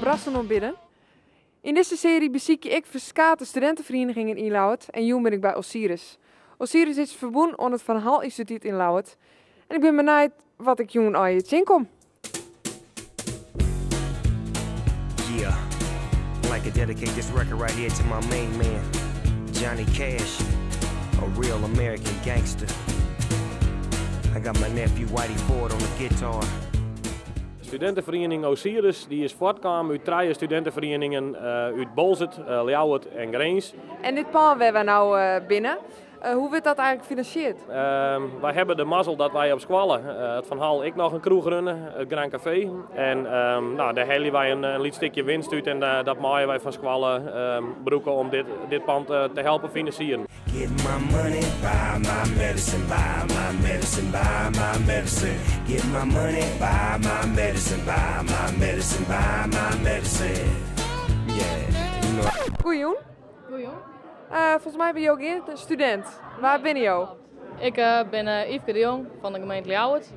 Brassen oan Bidden. Yn dizze searje besykje ik ferskate studinteferienigingen yn Ljouwert en jûn bin ik by Osiris. Osiris is ferbûn oan it Van Hall Ynstitút yn Ljouwert en ik bin benijd wat ik jûn allegear tsjinkom. Yeah, I'd like to dedicate this record right here to my main man, Johnny Cash, a real American gangster. I got my nephew Whitey Ford on the guitar. Studenteferiening Osiris die is fuortkaam út trije studenteferieningen út Boalsert, Ljouwert en Grins. En dit pân wêr wy no binne, hoe wurdt dat eigenlik finansierd? Wy hawwe de mazzel dat wy op skoalle, it Van Hall, ek noch in kroech runne, it Grand Café. En dêr helje wy in lyts stikje winst út en dat meie wy fan skoalle brûke om dit pand te helpen finansieren. Get my money, buy my medicine, buy my medicine, buy my medicine. Get my money, buy my medicine, buy my medicine, buy my medicine. Yeah, you know. Goeiejûn. Goeiejûn. Folgens my binne jo gjin studint. Wa binne jo? Ik bin Yfke de Jong fan de gemeente Ljouwert.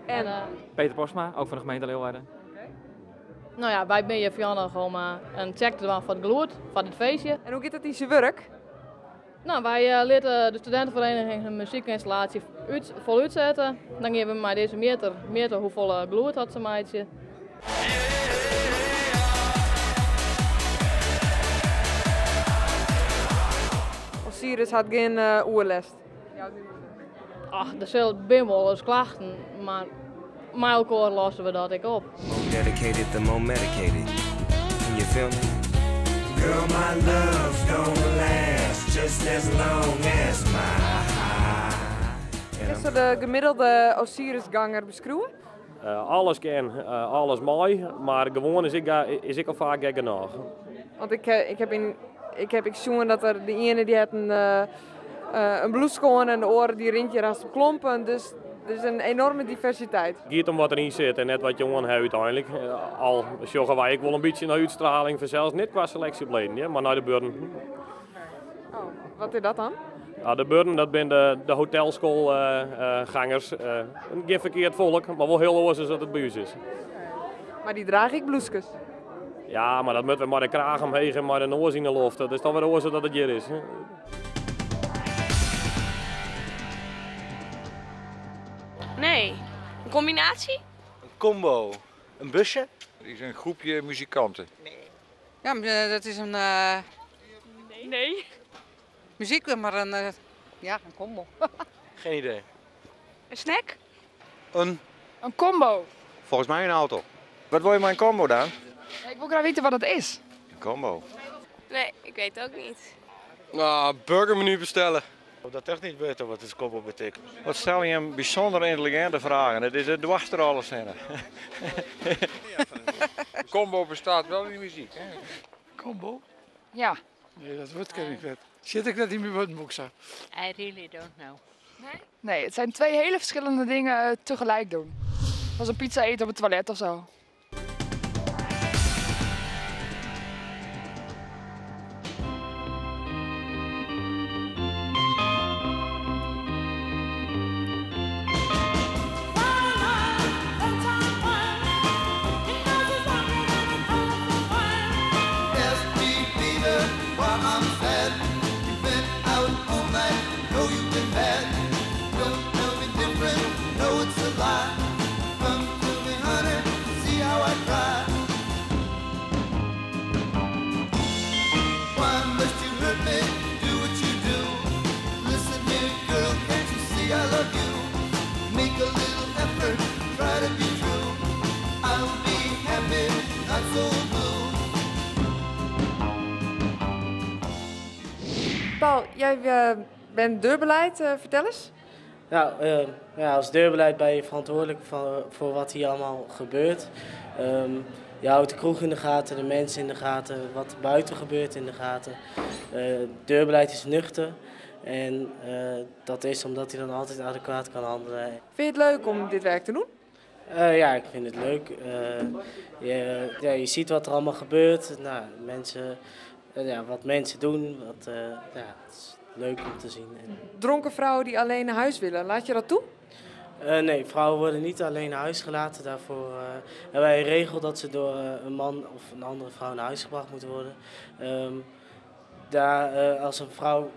En? Peter Postma, ook fan de gemeente Leeuwarden. No ja, wy binne hjir fjannich om in check te dwaan foar it gelûd, foar dit feestje. En hoe giet dat yn syn wurk? No, wy litte de studentenvereniging hun muzykynstallaasje fol útsette. Dan gean we mei dizze mjitter mjitte hoefolle gelûd dat se meitsje. Osiris hat gjin oerlêst. Ach, der sil bin wolris klachten, mar mei elkoar losse we dat ek op. More dedicated, the more medicated. Can you feel me? Girl, my love's gonna last just as long as my high. Kinsto de gemiddelde Osiris-ganger beskriuwe? Alles kin, alles mei, mar gewoan is ek al faak gek genôch. Want ik, ik heb yn, ik heb ek sjoen dat der de iene dy hat in bloeske oan en de oare dy rint hjir hast op klompen, dus der is in enorme diversiteit. It giet om wat deryn sit en net wat je oan ha úteinlik. Al sjogge wy ek wol in bytsje nei útstraling fansels, net kwa seleksje op leden, hear, mar nei de buorden. Oh, wat is dat dan? Ja, de buorden, dat binne de hotelskoalgangers. Gjin ferkeard folk, mar wol hiel oars as dat it by ús is. Mar dy drage ek bloeskes? Ja, mar dat moat wer mei de kraach omheech en mei de noas yn de loft. Dat is toch wer oars as dat it hjir is. Nee. Een combinatie? Een combo. Een busje? Het is een groepje muzikanten. Nee. Ja, dat is in Nee. muzyk, mar in, ja, in combo. Geen idee. Een snack? Een? Een combo. Volgens mij een auto. Wat wil je met een combo dan? Ik wil graag weten wat het is. Een combo? Nee, ik weet het ook niet. Nou, burgermenu bestellen. Dat echt niet weten wat het combo betekent. Wat stel je hem bijzonder intelligente vragen. Het is het dwars er alles in. Combo bestaat wel in de muziek, hè? Combo? Ja. Nee, dat woord ken ik net. Zit ik net in mijn woordenboek zo? I really don't know. Nee? Nee, het zijn twee hele verschillende dingen tegelijk doen. Als een pizza eten op het toilet of zo. Paul, jij bent deurbeleid, vertel eens. Als deurbeleid ben je verantwoordelijk voor wat hier allemaal gebeurt. Je houdt de kroeg in de gaten, de mensen in de gaten, wat er buiten gebeurt in de gaten. Deurbeleid is nuchter en dat is omdat hij dan altijd adequaat kan handelen. Vind je het leuk om dit werk te doen? Ja, ik vind het leuk. Je ziet wat er allemaal gebeurt. Nou, mensen, ja, wat mensen doen, wat, ja, het is leuk om te zien. Dronken vrouwen die alleen naar huis willen, laat je dat toe? Nee, vrouwen worden niet alleen naar huis gelaten. Daarvoor hebben wij een regel dat ze door een man of een andere vrouw naar huis gebracht moeten worden. Daar, als een vrouw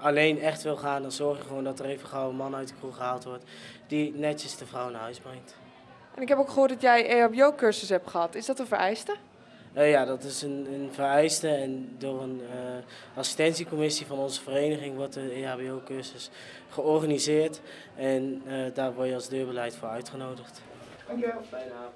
alleen echt wil gaan, dan zorg je gewoon dat er even gauw een man uit de kroeg gehaald wordt die netjes de vrouw naar huis brengt. En ik heb ook gehoord dat jij EHBO-cursus hebt gehad. Is dat een vereiste? Ja, dat is een vereiste en door een assistentiecommissie van onze vereniging wordt de EHBO-cursus georganiseerd en daar word je als deurbeleid voor uitgenodigd. Dankjewel. Fijne avond.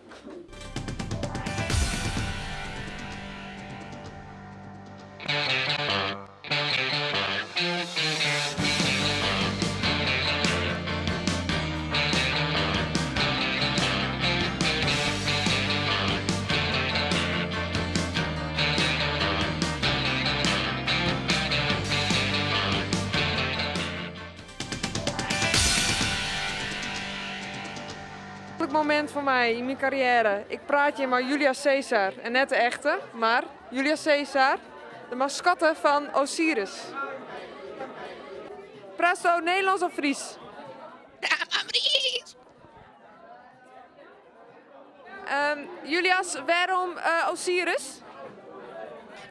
Moment voor mij in mijn carrière. Ik praat hier maar Julia Caesar. En net de echte, maar Julia Caesar, de mascotte van Osiris. Praat zo Nederlands of Fries? Ja, Fries. Julias, waarom Osiris?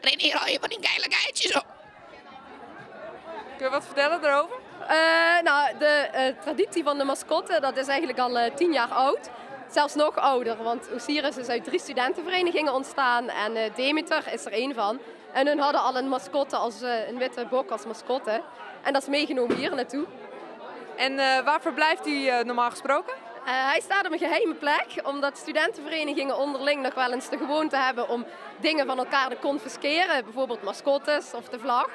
Ren hier al je van die geile geitjes op. Kun je wat vertellen daarover? De traditie van de mascotte, dat is eigenlijk al 10 jaar oud. Zelfs nog ouder, want Osiris is uit 3 studentenverenigingen ontstaan en Demeter is er één van. En hun hadden al een mascotte, als, een witte bok als mascotte. En dat is meegenomen hier naartoe. En waar verblijft hij normaal gesproken? Hij staat op een geheime plek, omdat studentenverenigingen onderling nog wel eens de gewoonte hebben om dingen van elkaar te confisceren. Bijvoorbeeld mascottes of de vlag.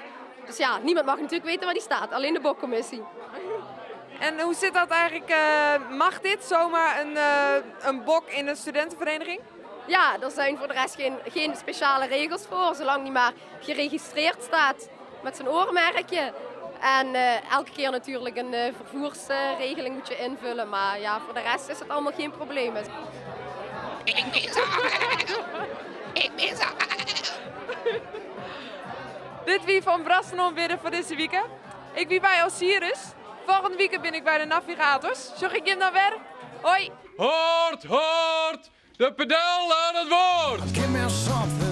Dus ja, niemand mag natuurlijk weten waar die staat, alleen de bokcommissie. En hoe zit dat eigenlijk? Mag dit zomaar een bok in een studentenvereniging? Ja, er zijn voor de rest geen speciale regels voor, zolang die maar geregistreerd staat met zijn oormerkje. En elke keer natuurlijk een vervoersregeling moet je invullen, maar ja, voor de rest is het allemaal geen probleem. Ik ben zo. Ik ben zo. Dit wie van Brassenoom weer voor deze week. Ik ben bij Osiris. Volgende week ben ik bij de Navigators. Zorg ik je dan weer? Hoi! Hoort, hoort! De pedel aan het woord! Give me something.